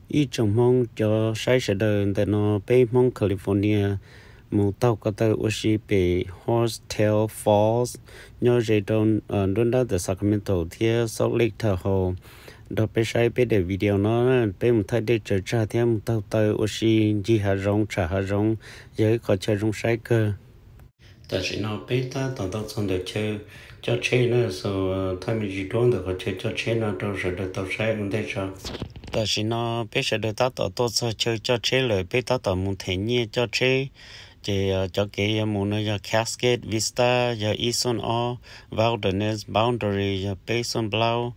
Ib tsoom Hmoob cov saib sawv daws, ntawm no peb Hmoob California mus taug ko taw ua si pem Horsetail Falls nyob ze rau nruab nrab ntawm Sacramento thiab Salt Lake Tahoe. Nrog peb saib peb daim video no, peb mus thaij dej tsaws tsag thiab mus taug taw ua si ncig hav zoov tsham hav zoov, yog ib qhov chaw zoo saib kawg. Tam sim no peb tab tom tau txog ntawm chaw coj tsheb na, so thaij me ntsis duab ntawm qhov chaw coj tsheb no rau sawv daws tau saib ua ntej tso. Tam sim no peb sawv daws tab tom tuaj txog chaw coj tsheb lawm, peb tab tom mus them nyiaj coj tsheb. Ces cov kev yuav mus no yog Cascade Vista yog ib xooj ob, Wilderness Boundary yog peb xooj plaub,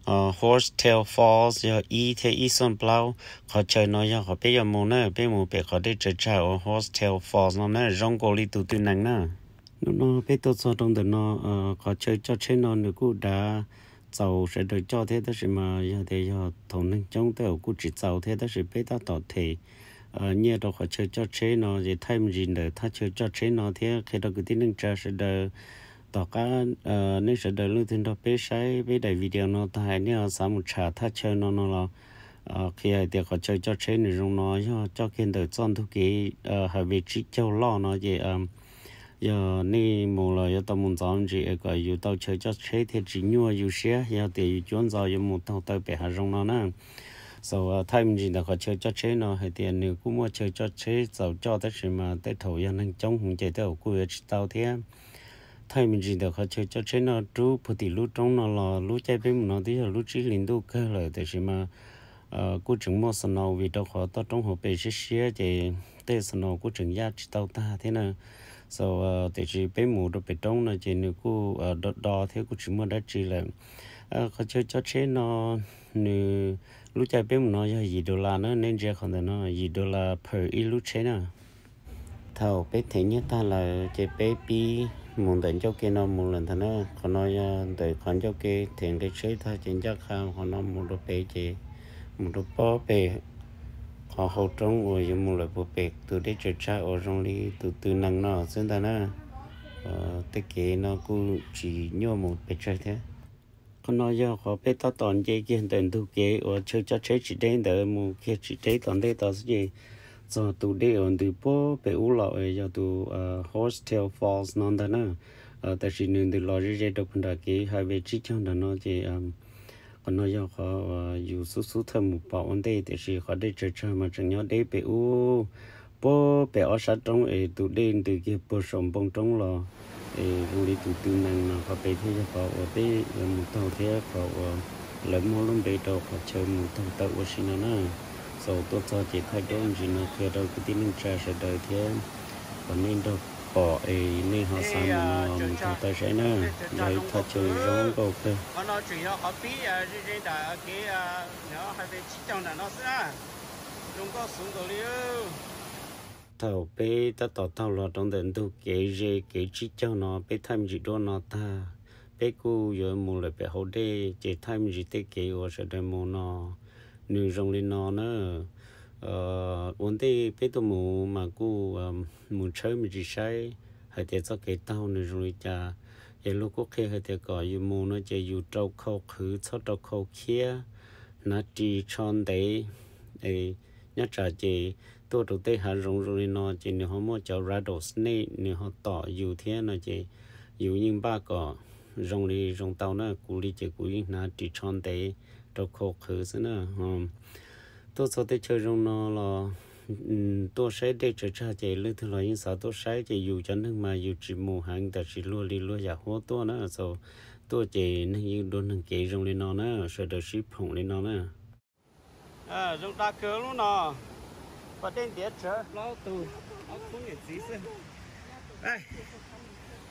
Horsetail Falls yog ib thiab ib xooj plaub. Qhov chaw no yog qhov peb yuav mus na, peb mus pem qhov dej tsaws tsag uas Horsetail Falls no na, zoo nkaus li tus tw nees na. Hnub no peb tuaj txog rau ntawm no, qhov chaw coj tsheb no nws kuj dav txaus sawv daws coj thiab, tab sis mas yog tias yog thaum neeg coob tej zaum kuj tsis txaus thiab, tab sis peb tab tom them nyiaj rau qhov chaw coj tsheb no ces thaij me ntsis ntawm thaj chaw coj tsheb no thiab qhia rau kwv tij neej tsa sawv daws. Tom qab nej sawv daws leej twg nrog peb saib peb daim video no tag hais nej ho xav mus tsham thaj chaw no no los qhia hais tias qhov chaw coj tsheb nws zoo no yog coj kiag ntawm txoj ntug kev highway tsib caug loj no ces yog nej mus los yuav tau mus ntxov me ntsis es kom yus tau chaw coj tsheb thiaj tsis nyuaj yus siab yog tias yus cuab ntxov yuav mus taug taw pem hav zoov no na. So thaij me ntsis ntawm qhov chaw coj tsheb no hais tias nws kuj muaj chaw coj tsheb txaus coj, tab sis mas tej thaum yog neeg coob heev ces tej zaum kuj yuav tsis tau thiab. Thaij me ntsis ntawm qhov chaw coj tsheb no rub puag tim lub roob no los lub caij peb mus no twb yog lub tsib hlis ntuj kawg lawm, tiam sis mas kuj tseem muaj snow vim rau qhov toj roob hauv pes siab siab ces tej snow kuj tseem yaj tsis tau tag thiab na. So tiam sis peb mus rau pem roob no ces nws kuj do do thiab kuj tsis muaj dab tsi lawm. Qhov chaw coj tsheb no nws lub caij peb mus no yog yim dollar na, nej ntsia qhov ntawm no yim dollar per ib lub tsheb na. Thaum peb them nyiaj tag lawm ces peb pib mus ntawm ncauj ke no mus lawm ntag na. Qhov no yog ntawm qhov ncauj ke them nqe tsheb tag ces ncaj qha qhov no mus rau pem ces mus rau pob pem qhov hau roob uas yuav mus lawm puag pem tus dej tsaws tsag uas zoo li tus tw nees no xwb ntag na. Tej kev no kuj tsis nyuaj mus pes tsawg thiab. Qhov no yog qhov peb tab tom nce kiag ntawm ntug kev uas chaw coj tsheb tsis deb ntawd mus kiag tsis deb tom ntej tod xwb ces txog tus dej uas ntws puag pem ub los yog tus Horsetail Falls no ntag na. Tab sis nws ntws los ze ze rau puag nram kev highway tsib caug nram no ces qhov no yog qhov yus xub xub thawj mus pom ua ntej, tiam sis qhov dej tsaws tsag mas tseem nyob deb pem ub puag pem ob sab roob es tus dej ntws kiag puag saum npoo roob los es zoo li tus tw nees no. Qhov pem thiaj yog qhov uas peb yuav mus taug thiab qhov uas lawv muab lub npe rau qhov chaw mus taug taw ua si no na. Xaus tuaj txog ces thaij duab me ntsis no qhia rau kwv tij neej tsa sawv daws thiab kom nej nrog pom es nej ho xav mus no los mus taug taw saib na. Yog ib thaj chaw zoo nkauj kawg. Qhov no tseem yog qhov pib ze ze nram kev highway tsib caug nram no xwb na. Zoo nkauj xwb nkaus li. Thaum peb tab tom taug los rau ntawm ntug kev ze kev tsib caug no peb thaij me ntsis duab no tag, peb kuj yuav mus lawm pem hauv dej ces thaij me ntsis tej kev uas sawv daws mus no nws zoo li no na. Ua ntej peb tuaj mus mas kuj mus tshawb me ntsis saib hais tias txoj kev taug nws zoo li cas. Es luag kuj qhia hais tias kom yus mus no ces yus rau khau qhwv, txhob rau khau khiab, hnav ris tsho ntev. Nyob tsam ces tuaj rau tej hav zoov zoo li no ces nws ho muaj cov rattlesnake nws ho tom yus thiab no ces yus yeej npaj kom zoo li zoo tau na. Kuv li ces kuv yeej hnav ris tsho ntev rau khau qhwv xwb na. Tuaj txog tej chaw zoo no los tuaj saib dej tsaws tsag ces leej twg los yeej xav tuaj saib ces yus cov neeg mas yus tsis mus heev tab sis luag li luag yam huab tuaj na. Xaus tuaj ces neeg yeej dua neeg kev zoo li no na, sawv daws sib phoom li no na. Zoo da kawg lub no, pas dej ntiav tsawv plaub tug, ob khub niam txiv xwb.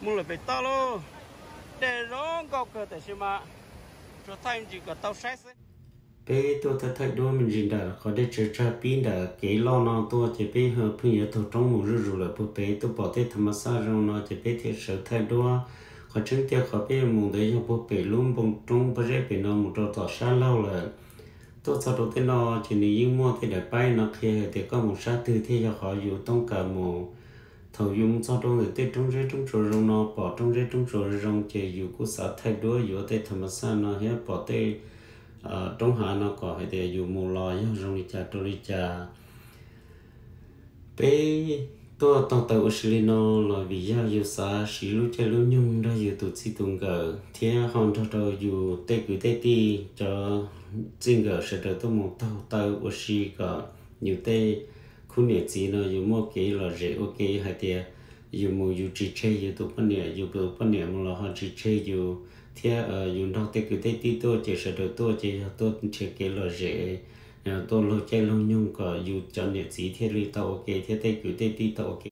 Mus lawm pem toj lauj, dej zoo nkauj kawg tab sis mas tsuas thaij me ntsis kom tau saib xwb. Peb tuaj thaij thaij duab me ntsis nram qhov dej tsaws tsag pib nram kev loj no tuaj ces peb pheej yuav taug roob mus zuj zus lawm puag pem tuaj pom tej tham ma xaj zoo no ces peb thiaj sawv thaij duab. Qhov tseeb tiag qhov peb yuav mus ntawd yog puag pem lub npoo roob pob zeb pem no mus rau tom sab laug lawm. Tuaj txog rau tej no ces nws yeej muaj tej daim paib no qhia hais tias koj mus sab twg thiaj yog qhov yus toob kas mus. Thaum yus mus txog rau ntawm tej roob zeb roob tsuas zoo no pom roob zeb roob tsuas zoo ces yus kuj xav thaij duab yuav tej tham ma xaj no thiab pom tej roob hav no kom hais tias yus mus los yog zoo li cas rau li cas. Peb tuaj taug taw ua si li no los vim yog yus xav siv lub caij lub nyoog nrog yus tus txij tus nkawm thiab ho nrog rau yus tej kwv tej tij cov txij nkawm sawv daws tuaj mus taug taw ua si kom yus tej khub niam txiv no yus muaj kev lom zem ua ke hais tias yus mus yus tsis tseg yus tus poj niam, yus tus poj niam mus los ho tsis tseg yus, thiab yus nrog tej kwv tej tij tuaj ces sawv daws tuaj ces yog tuaj nrhiav kev lom zem, tuaj laug caij laug nyoog kom yus cov niam txiv thiaj li tau ua ke thiab tej kwv tej tij tau ua ke.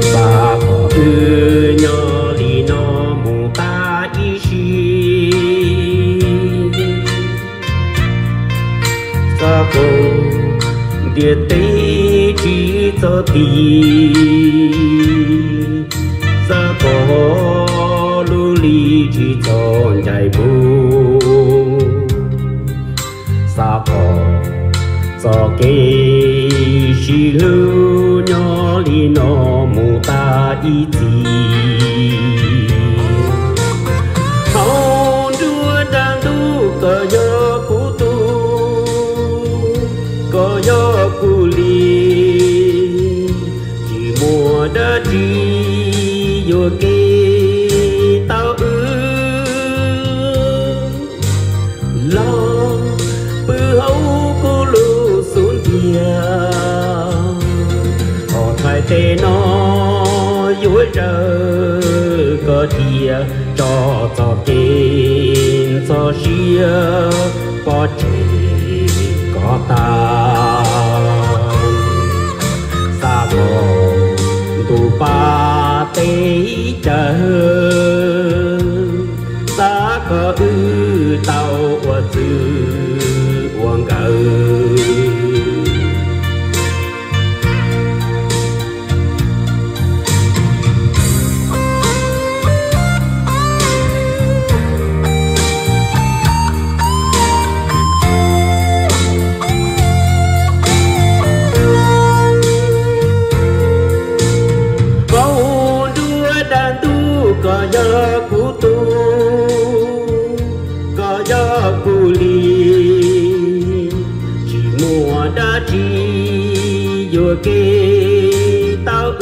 Xav kom wb nyob li no mus tag ib sim, xav kom ntiaj teb tsis txawj ti, xav kom lub lig tsis txhob ncaim npug, xav kom txoj kev sib hlub nyob li no mus tag ib txhis. Thaum nruab dab ntub koj yog kuv tug, koj yog kuv li, tsis muaj dab tsi yuam kev tau wb los pw hauv kuv lub xub ntiag. Thov txhais tes no yuav zawm koj cia tso txoj kev ntxhov siab pov tseg koj tag. Xav kom ntuj pab teb chaws, xav kom wb tau ua txwv ua nkawm. Hauv nruab dab ntub koj yog kuv tug, koj yog kuv li, tsis muaj dab tsi yuam kev tau wb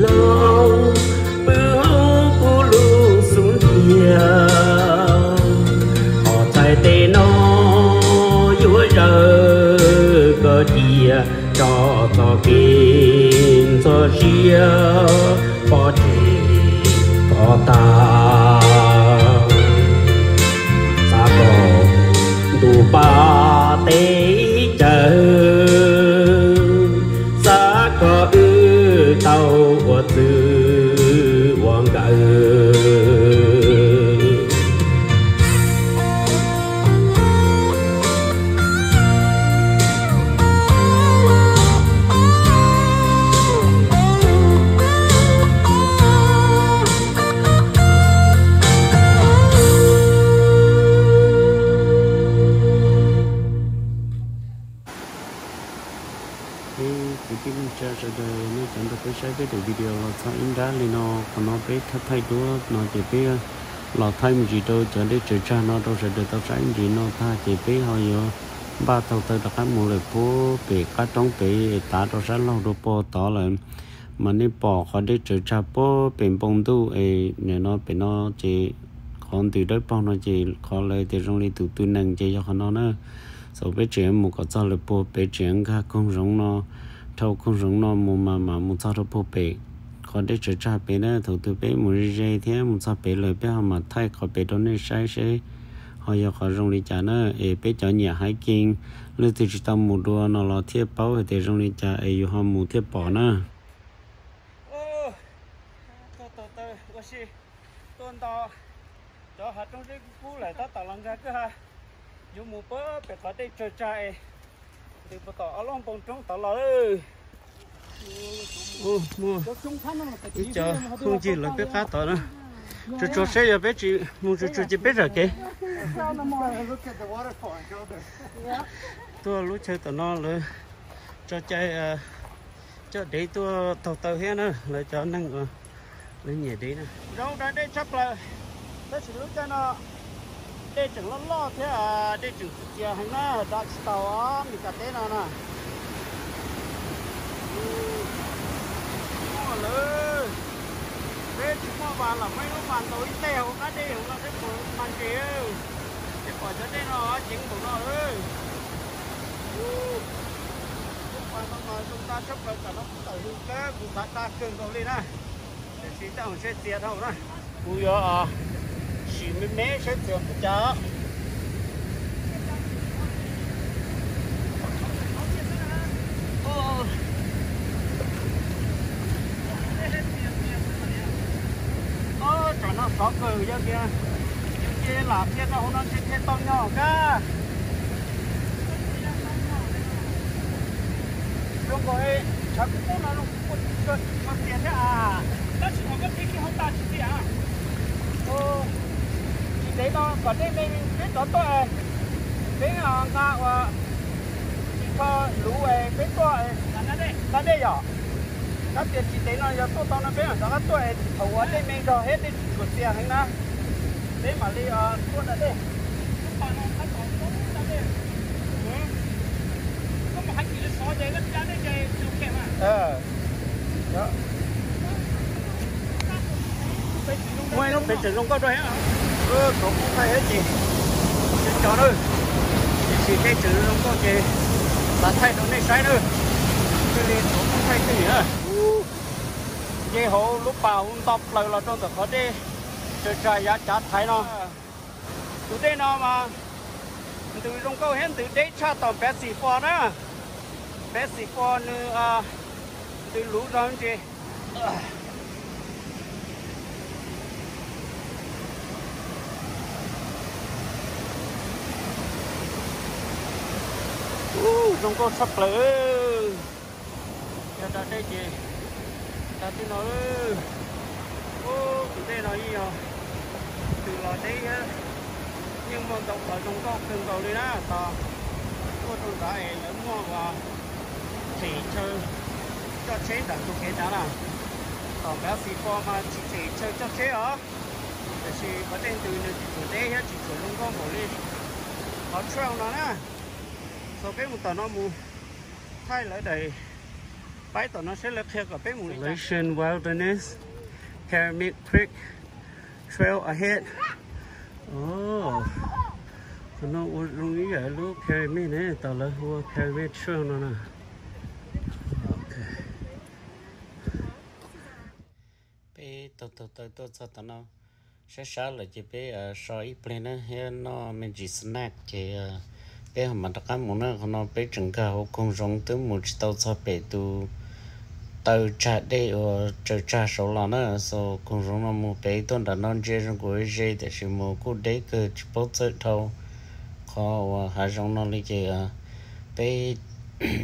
los pw hauv kuv lub xub ntiag. Thov txhais tes no yuav zawm koj cia tso txoj kev ntxhov siab pov tseg koj tag. Xav kom ntuj pab teb chaws, xav kom wb tau ua txwv ua nkawm. Peb kwv tij neej tsa sawv daws nej cov nrog peb saib peb daim video los txog ib nrab li no, qhov no peb thaij thaij duab no ces peb los thaij me ntsis rau cov dej tsaws tsag no rau sawv daws tau saib ntsis no tag ces peb ho yuav npaj taug taw rov qab mus lawm puag pem qab roob pem tav rau sab laug rau puag tod lawm. Mas nej pom qhov dej tsaws tsag puag pem npoo ntuj es nim no pem no ces qhov ntws dawb paug no ces qhov lawv tias zoo li tus tw nees ces yog qhov no na. Xav peb tseem mus kom txog lawm puag pem tseem nkag koog zoov no, dhau koog zoov no mus mas mam mus txog rau puag pem qhov dej tsaws tsag pem na. Thaum twg peb mus ze ze thiab mus txog pem lawm peb ho mam thaij qhov pem rau nej saib seb ho yog qhov zoo li cas na. Es peb cov nyiam hiking, leej twg tsis tau mus dua no los thiaj paub hais tias zoo li cas es yus ho mus thiaj pom na. Tuaj taug taw ua si, tuaj nto cov hav roob zeb kub kub lawm tab tom los nkag kwj ha. Yuav mus puag pem qhov dej tsaws tsag es ntws puag tom ob lub npoo roob tod los lawm. Muaj ib co phooj ywg lawv peb qab tod na. Tsuag tsuag seb yog peb tsis mus tsuag tsuag ces peb zam kev. Tuaj lub chaw tom no lawv tso cai coj dev tuaj taug taw thiab na, lawv cov neeg uas lawv nyiam dev na. Zoo rau dej tshaj plaws, tab sis lub caij no dej tseem loj loj thiab dej tseem txias txias heev na, da tsis tau Meskas teb no na. Muaj lawm, peb tsis muaj vas los muaj ib lub pas ntaus ib teg hauv qab dej hauv no seb puas mag ntses. Peb pom cov dej no ceev npaum no. Lub pas no mas zoo tag tshaj plaws, tam no kuv tawm hws kawg kuv xav da kawg nkaus li na. Tiam sis tej zaum seb txias dhau na. Kuv yuav sim me me seb txias npaum cas. Tsam no sov kawg yog tias yus cia lam dhia rau hauv no ntshe dhia tau nyob kab. Zoo nkaus tshav kub kub no zoo kub kua tsis tshua txias thiab a. Tab sis thaum koj dhia kiag hauv tas tsis txias. Tsis ntev no kom dej me peb rov tuaj, peb nqa ua tsis tho luv peb tuaj nqa dej yom. Kab tias tsis ntev no yog tuaj tau no peb mam rov qab tuaj, thaum uas dej me nrog thiab dej tsis tshua txias heev na, peb mam li tuaj nqa dej. Muaj ib lub pem tseem zoo nkauj dua thiab, tsuav poob thaij thiab ces tsis cov na. Tiam sis dej tseem zoo nkauj ces lam thaij rau nej saib na. Thiaj li tsuav poob thaij xwb na. Nce hauv lub pas hauv nto plaws los rau ntawm qhov dej tsaws tsag yav cav thaiv no. Tus dej no mas ntws zoo nkauj thiab ntws deb tshaj tom Bass Falls na. Bass Falls nws ntws luv zog ntsis. Zoo nkauj tshaj plaws. Yog da dej ces da tib no. Tus dej no yeej yog ntws los deb thiab yeej muaj ntau qhov zoo nkauj kawg nkaus li na. Tos tuaj rau nrad es lawv muaj ua them chaw coj tsheb nram ntug kev nrad na. Tom Bass Falls mas tsis them chaw coj tsheb os, tiam sis qhov dej ntws nws tsis tshua deb thiab tsis tshua zoo nkauj npaum li qhov trail no na. Txog peb mus tom no mus thaij lawv daim paib tom no seb lawv qhia kom peb mus li cas. Wilderness, Pyramid Creek, trail ahead. Qhov no ua zoo ib yam lub pyramid ne, tos lawv hu ua Pyramid Trail no na. Peb taug taug taw tuaj txog tom no sab sab lawm ces peb so ib pliag na thiab noj me ntsis snack ces peb ho mam rov qab mus na. Qhov no peb tseem nkag hauv koog zoov twb mus tsis tau txog pem tus taw tsag dej uas tsaws tsag saud los na. So koog zoov no mus pem tuaj nram no ntsia zoo nkaus ze tiam sis mus kuj deb kawg tsis paub txawj dhau qhov uas hav zoov no li ces peb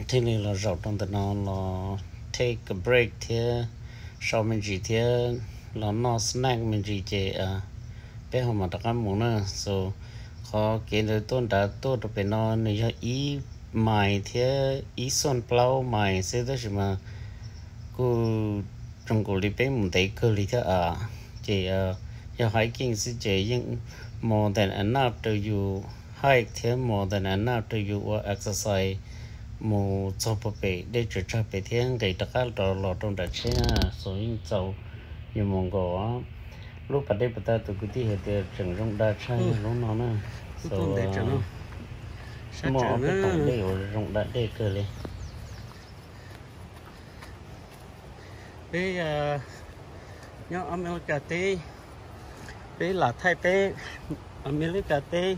thiaj li los zaum rau ntawm no los take a break thiab so me ntsis thiab los noj snack me ntsis ces peb ho mam rov qab mus na. So qhov kev ntawd tuaj nrad tuaj rau pem no nws yog ib mais thiab ib xuaj plaub mais xwb tab sis mas kuj zoo nkaus li peb mus ntev kawg li thiab a. Ces yog hiking xwb ces yeej more than enough rau yus hike thiab more than enough rau yus ua exercise mus txog puag pem dej tsaws tsag pem thiab nqis rov qab rov los rau nram tsheb na. So yeej txaus yus mus nkaus. Lub pas dej puag ta tus kwv tij hais tias tseem zoo dab tshaj yog lub no na. So muaj ob peb tom dej uas zoo dab dej kawg li. Peb nyob Amelikas teb, peb lam thaij peb Amelikas teb,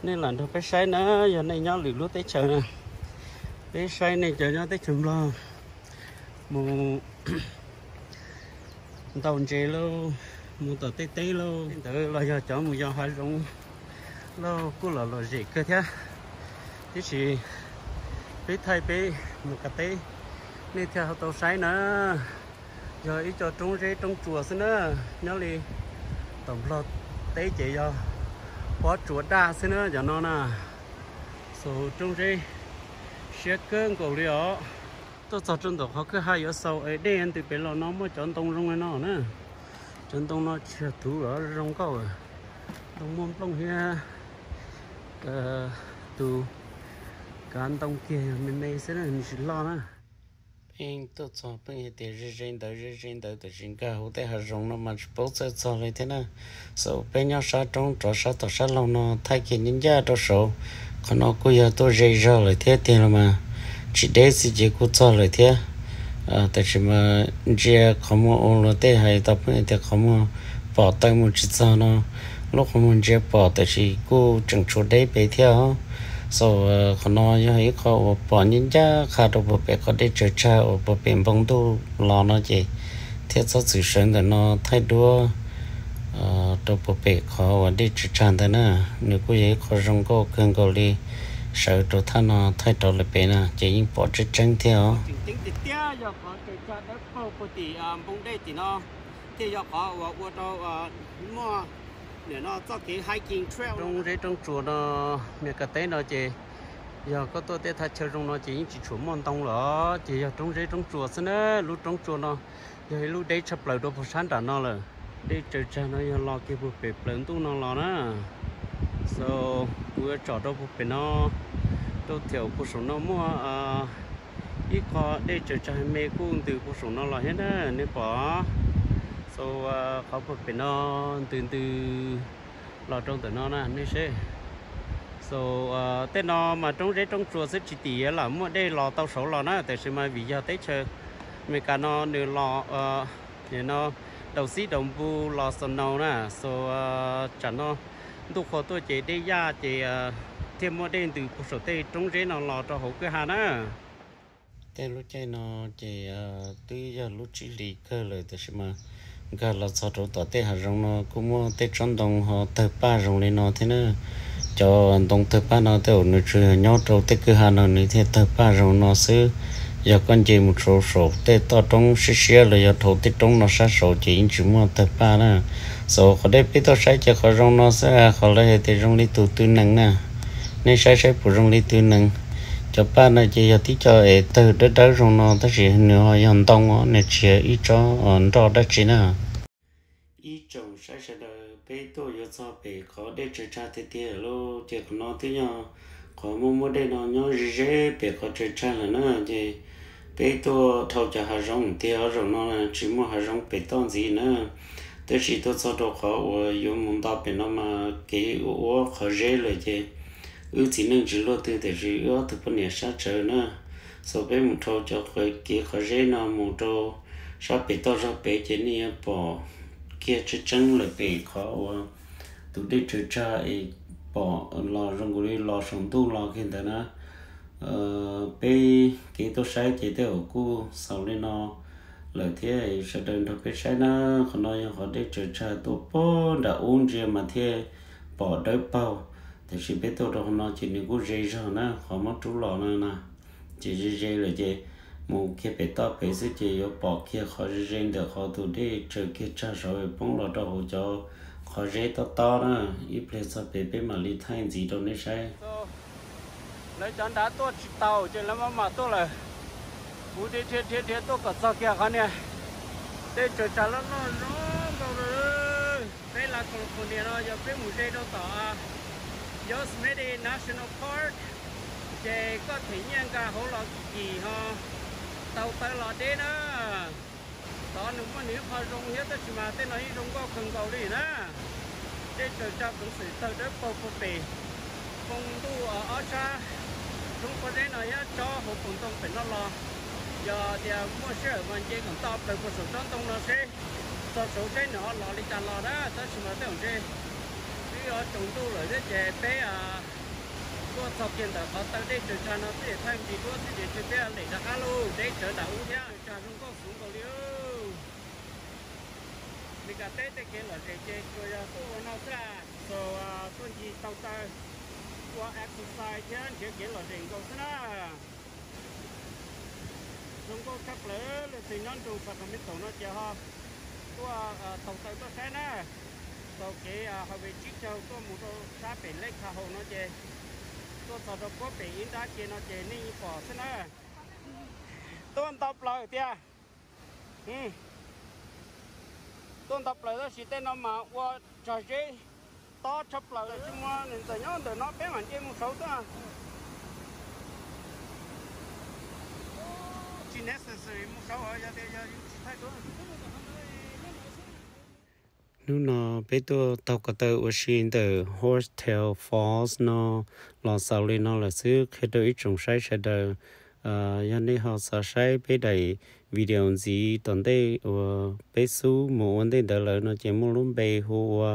nej lam nrog peb saib na. Yog nej nyob lwm lub teb chaws na, peb saib nej cov nyob teb chaws Nplog mus ntaus ntses lauj, mus tom tej teb lauj, ntawd los yog cov mus yos hav zoov lauj kuj los lom zem kawg thiab. Tiam sis peb thaij peb mus kas teb, nej thiaj ho tau saib na. Yog ib co roob zeb roob tsuas xwb na, nyob li Tom Nplog teb ces yog pob tsuas daj xwb na cov no na. Xaus roob zeb siab kawg nkaus li os. Tuaj txog rau ntawm qhov kwj ha yuav xaus es dej ntws pem los no muaj cov ntoo zoo li no na. Cov ntoo no tsis yog tuv los zoo nkauj, ntoo muaj nplooj thiab tus kav ntoo kiag yog me me xwb na, nws tsis loj na. Pheej tuaj txog pheej hais tias ze ze ntawd ze ze ntawd, tiam sis nkag hauv tej hav zoov no mas tsis paub txawj txog li thiab na. Xaus peb nyob sab roob rov sab tom sab laug no thaij kiag ncaj ncaj rau saud, qhov no kuj yog tuaj ze zog lawm thiab tiag los mas, tsis deb xwb ces kuj txog lawm thiab. Tiam sis mas ntsia qhov muag ua luag tej hais tau pheej tias qhov muag pom taw mus tsis txog no, lub qhov muag ntsia pom tiam sis kuj tseem tshuav deb pem thiab os. Xaus qhov no yog ib qho uas pom ncaj ncaj qha rau puag pem qhov dej tsaws tsag uas puag pem npoo ntuj los no ces thiaj txhob txwm sawv ntawm no thaij duab rau puag pem qhov uas dej tsaws tsag ntawd na. Nws kuj yog ib qho zoo nkauj kawg nkaus li, sawv rau thaj no thaij rov lawm pem na ces yeej pom tseeb tseeb thiab os. Tseem ceeb tiag tiag yog qhov tsaws tsag dawb paug puag tim npoo dej tim no, thiaj yog qhov uas ua rau muaj nim no txoj kev hiking trail roob zeb roob tsuas no, Meskas teb no ces yog koj tuaj tej thaj chaw zoo no ces yeej tsis tshua muaj ntoo lawm, ces yog roob zeb roob tsuas xwb na. Lub roob tsuas no yog ib lub deb tshaj plaws rau puag sab nram no lawm. Dej tsaws tsag no yog los kiag puag pem plaws ntuj no los na. So kuv yuav tsom rau puag pem no, rau thiam puag saum no muaj ib qho dej tsaws tsag me kuj ntws puag saum no los thiab na, nej pom. So qhov puag pem no ntws ntws los rau ntawm no na nej seb. So tej no mas roob zeb roob tsuas xwb, tsis tim yuav lam muaj dej los tau saud los na, tiam sis mas vim yog teb chaws Amelikas no nws los no daus xib daus npus los snow na. So tsam no ntuj qhua tuaj ces dej yaj ces thiaj muaj dej ntws puag saum tej roob zeb no los rau hauv kwj ha na. Tej lub caij no ces twb yog lub tsib hlis kawg lawm, tiam sis mas nkag los txog rau tom tej hav zoov no kuj muaj tej tsob ntoo ho tawg paj zoo li no thiab na. Cov ntoo tawg paj no tej zaum nws tsuas yog nyob rau tej kwj ha no nws thiaj tawg paj zoo no xwb. Yog koj nce mus rau saum tej toj roob siab siab los yog dhau tej roob no sab saud ces yeej tsis muaj tawg paj na. Xaus qhov dej peb tuaj saib ces qhov zoo no xwb, qhov lawv hais tias zoo li tus tw nees na. Nej saib saib puas zoo li tw nees. Cov paj no ces yog tib co es tawg dawb dawb zoo no tab sis nws ho yog ntoo os, nws tsis yog ib tsob nroj dab tsi na. Ib tsoom saib sawv daws, peb tuaj yuav txog pem qhov dej tsaws tsag tiag tiag lauj, ces qhov no twb yog qhov muaj muaj dej no nyob ze ze pem qhov tsaws tsag lawm na. Ces peb tuaj dhau cov hav zoov tiag, zaum no tsis muaj hav zoov pem toj ntxiv na. Tab sis tuaj txog rau qhov uas yuav mus nto pem no mas kev ua ua qhov zeb lawm ces wb txiv neej tsis luaj twg tiam sis wb ob tug poj niam sab tsawv na. Xaus peb mus dhau cov kev qhov zeb no mus rau sab pem toj zog pem ces nej yuav pom kiag tseeb tseeb lawm pem qhov uas tus dej tsaws tsag es pom los zoo nkaus li los saum ntuj los kiag ntawd na. Peb kev tuaj saib ces tej zaum kuj xaus li no lawm thiab, sawv daws nrog peb saib na. Qhov no yog qhov dej tsaws tsag tuaj puag nram ub ntsia mas thiaj pom dawb paug, tiam sis peb tuaj rau qhov no ces nws kuj ze zog na, qhov muab rub los no na. Ces ze ze lawm ces mus kiag pem toj pem xwb ces yuav pom kiag qhov ze ze ntawm qhov tus dej tsaws kiag tsag saud poob los rau hauv cov qhov zeb tob tob na. Ib pliag txog pem peb mam li thaij ntxiv rau nej saib. Lawv cov nrad tuaj tsis tau ces lawv maj mam tuaj lawm. Kuv dhia dhia dhia dhia tuaj kom txog kiag qhov niag dej tsaws tsag loj loj zoo nkauj. Peb lawv California no yog peb mus ze rau tom Yosemite National Park, ces koj them nyiaj nkag hauv los kim ho tau taw los deb na. Tod nws muaj nws ib qho zoo thiab tab sis mas tej no yeej zoo nkauj kawg nkaus li na. Dej tsaws tsag peev xwm tawg dawb paug puag pem npoo ntuj ob sab roob pob zeb no thiab tsob hauv paus ntoo pem no los. Yog tias muaj sij hawm mas nce kom toj plaws puag saum tsob ntoo no seb txog saud seb nws ho los li cas los na, tab sis mas tej zaum ntshe twb yuav tsaus ntuj lawm thiab ces peb tuaj txog kiag ntawm qhov taw dej tsaws tsag no xwb ces thaij ntsis duab xwb ces peb lem rov qab lauj, deb tsawv nram ub thiab. Tsaws tsag zoo nkauj xwv nkaus li. Meskas teb tej kev lom zem ces tsuas yog tuaj ua no xwb, tuaj ncig taug taw, ua exercise thiab nrhiav kev lom zem nkaus xwb na. Zoo nkauj tshaj plaws, leej twg nyob nroog Sacramento no ces ho tuaj taug taw tuaj saib na. Taug kev Highway tsib caug tuaj mus rau sab pem Lake Tahoe no ces tuaj txog rau puag pem ib nrab ke no ces nej yeej pom xwb na. Tuaj nto plaws tiag. Tuaj nto plaws tab sis tej no mas ua tsog zeb tob tshaj plaws, tsis muaj neeg ntxawm nyob ntawm no peb mam nce mus saud xwb. Tsis necessary mus saud yog tias yog yus tsis thaij duab. Hnub no peb tuaj taug ko taw ua si ntawm Horsetail Falls no los xaus li no lawm xwb. Qhia rau ib tsoom saib sawv daws, yog nej ho xav saib peb daim video ntxiv tom ntej uas peb xub mus ua ntej ntawd lawm no ces muaj lub npe hu ua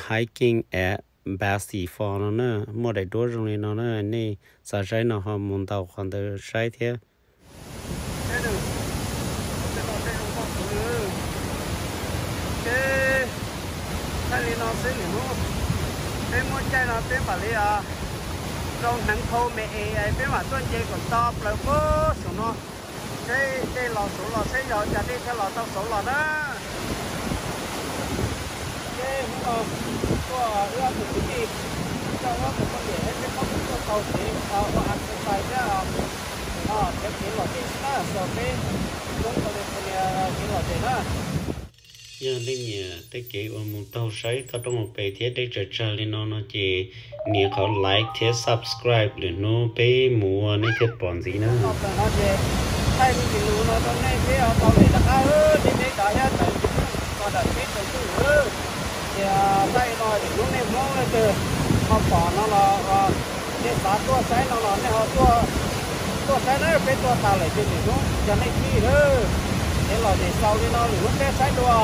Hiking at Bassey Falls no na, muaj daim duab zoo li no na, nej xav saib no ho mus ntaus qhov ntawd saib thiab. Thaij li no xwb niam hnub, peb muaj caij no peb mam li rau hneev khau me es peb mam tuaj nce kom nto plaws puag saum no. Seb dej los saud los seb yog cas dej thiaj los tau saud los na. Ces hnub no tuaj wb ob tug kwv tij, coj wb ob tug poj niam thiab peb pab kuj tuaj taug kev ua exercise thiab, no khiav kev lom zem xwb na, xaus peb California kev lom zem na. Yog leej nyiam tej kev uas mus taug saib toj roob hauv pes thiab dej tsawg tsawg li no no ces nias qhov like thiab subscribe lwm hnub peb mus ua nej thiaj pom ntxiv na. Thaij lub video no rau nej thiab tau lem rov qab, nej peb cov thiab tawm tsis pub tso ntawm peb tsaus ntuj lawm. Ces thaij no lwm hnub nej Hmoob leej twg ho pom no los nej xav tuaj saib no los nej ho tuaj saib na, peb tuaj tas lawm ces lwm hnub yog nej thij lawm. Kev lom zem xaus li no lwm hnub peb saib dua.